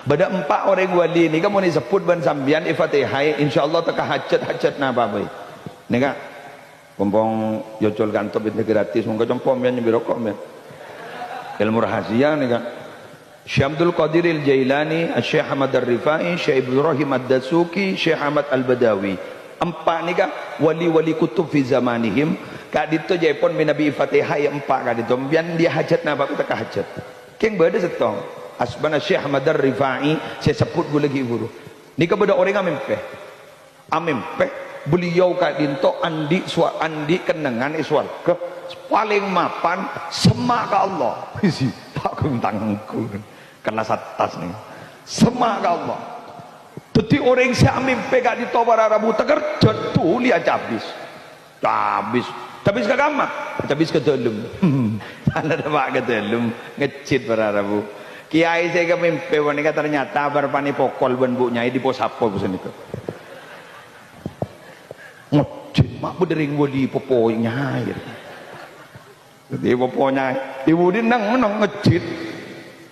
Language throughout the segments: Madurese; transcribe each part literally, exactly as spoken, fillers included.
Bâdâ empa' orèng wali nèka mon èsebbhut bân sampèyan è Fatihah, insyaallah tekka hajhât-hajhât napa bhâi. Nèka, pong-pong yocol kanto bhâi gratis, mongko compo' sampèyan nyambi roko', sampèyan. Ilmu rahasia nèka. Syekh Abdul Qadir Al-Jailani, Syekh Ahmad Ar-Rifai, Syekh Ibrahim Ad-Dasuki, Syekh Ahmad Al-Badawi. Empa' nèka wali-wali kutub fi zamanihim, ka'dinto jâèpon mènabi Fatihah è empa' ka'dinto. Sampèyan dâ' hajhât napa tekka hajhât. Kèng bâdâ sèttong, asmana Syekh Ahmad Ar-Rifai, sè sebbhut ghulâ ghi' bhuru. Nèka bâdâ orèng amèmpè. Amèmpè, beliau ka'dinto andi' swa-, andi' kennengngan è sowarghâ, palèng mapan, semma' ka Allah. Isi, ta' ghun tangghung. Kelas attas nèka. Semma' ka Allah. Dhâddhi orèng sè amèmpè ka'dinto para rabu takerjhât dhuli acabis. Cabis. Cabis ka kamma? Cabis ka dâlem. Tana dâpa' ka dâlem. Ngejjhit para rabu. Kiai sè èkamèmpè panèka ternyata bârâmpanè pokol bân Bu' Nyai dipo-sapo sanèka. Ngejjhit, ma' bâdâ rèng wali popo nyai. Dhâddhi popo nyai. È budi neng-neng ngejjhit.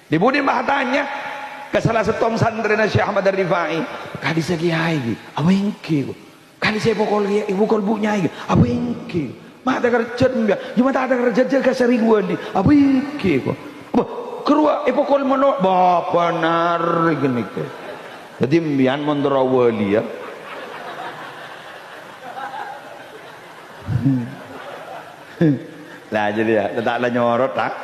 È budi mah tanya ka sala sèttong santrèna Syekh Ahmad Ar-Rifai. "Ka'dissa' kiai ghi?" "Apa èngghi, kok." "Ka'dissa' èpokol, èpokol Bu' Nyai." "Apa èngghi? Ma' takerjhât, mbiyân." "Yâ, ma' ta' takerjhât, jâgâ sarèng wali." "Apa èngghi, kok?" "Apa, ghâruwa èpokol mano?" "Bâ, bhender ghânèka." Dhâddhi, mbiyân mon terro wali, yâ. Lah, jadi, yâ, ta' la nyorot, ta'?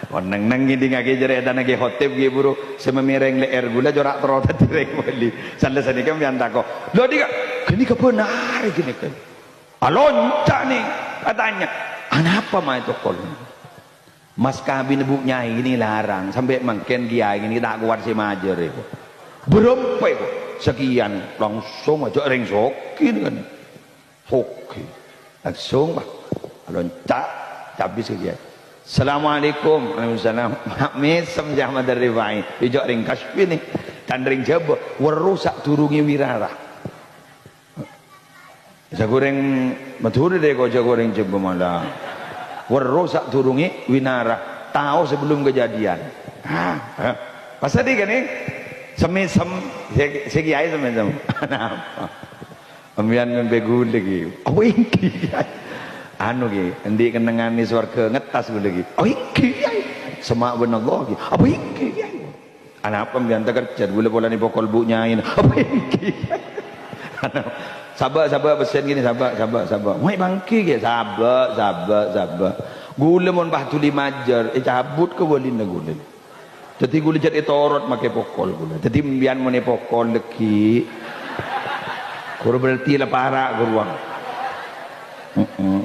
Mon neng-neng ngèdingngaghi carètana Kè Khotib, ghi' buru sè mamèrèng lè'èr ghulâ cora' terro dhâddhi rèng wali. Sallè sanèka sampèyan tako', "Lho, dhika, ghânèka bhender ghânèka?" Alonca' nè, atanya, "Anapa ma' ètokol?" "Mas kabinna Bu' Nyai nè larang, sampè' mangkèn kiai nè ta' kowat sè majâr, kok." Bârâmpa, kok. Sakèyan, langsung ajâk rèng soghi nè, kan. Soghi. Langsung, Pak. Alonca', cabis ka kiai. "Assalamualaikum." "Waalaikumsalam." Mèsem Syekh Ahmad Ar-Rifai. Èjâk rèng Kasyfi nè. Can rèng Jhâbâ. Werro sadurungè wirara. Jhâ' ghorèng Madhurâ dâ' kok jhâ' ghorèng Jhâbâ mala. Werro sadurungè wirara. Tao sebelum kejadian. Hah? Hah? Pas tadi kan, eh? Semmèsem. Sè, sè kiai semmèsem. Napa? Sampèyan mèmpè ghulâ, ghi. Apa èngghi, kiai? Anu, ghi, endi' kennengnganna sowarghâ ngettas ghulâ, ghi. Apa èngghi, kiai? Semma' bhender, ghi. Apa èngghi, kiai? Anapa sampèyan takerjhât? Ghulâ polana èpokol Bu' Nyai. Apa èngghi, kiai? Anu, sabâ', sabâ', pèssèn ghânèka, sabâ', sabâ', sabâ'. Mè' bângkè, ghi. Sabâ', sabâ', sabâ'. Ghulâ mon pas dhuli majâr, ècabut kawalina ghulâ. Dhâddhi ghulâ jhât ètorot makè pokol ghulâ. Dhâddhi sampèyan mon èpokol dhâggi', ghuru berarti la para' ghâruwa. Heeh.